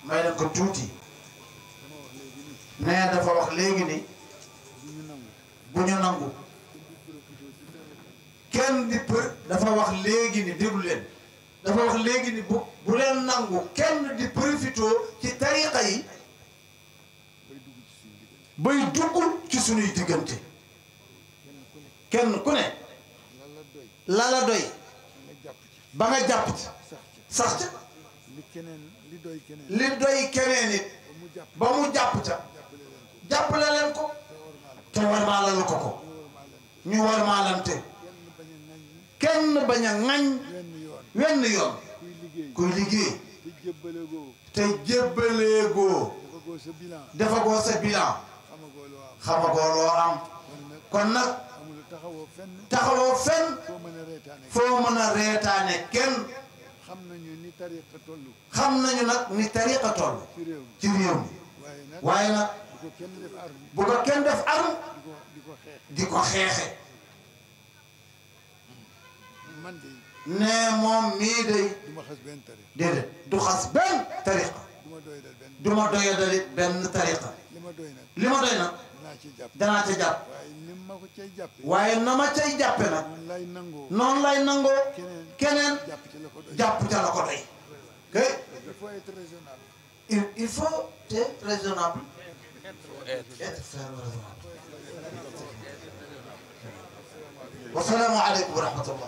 may leen ko tuuti nee dafa wax léegi ni bu ñu nangu kenn di për dafa wax léegi ni déglu leen dafa wax léegi ni bu leen nangu kenn di profitoo ci tariqa yi bay dugg ci suñuy diggante kenn ku ne la la doy ba nga jàpp ci sax ca li doy keneen it ba mu jàpp ca jàppale leen ko te war maa lal ko ko ñu war maa lante kenn bañ a ŋañ wenn yoon kuy liggéey te jébbaleegoo defagoo sa bilan xamagoo loo am kon nag taxawoo fenn foo mën a reetaane kenn xam nañu nag ni tariqa toll ci réew mi waaye nag bu ko kenn def arme di ko xeexe nee moom mii day déedéet du xas benn tariqa du ma doyadalit benn tariqa li ma doy nag danaa ca jàpp waaye na ma cay jàppe nag noonu lay nangoo keneen jàpp ca la ko doy kay il faut être raisonnable être raisonnable. Wasalaamu aleykum wa rahmatullah.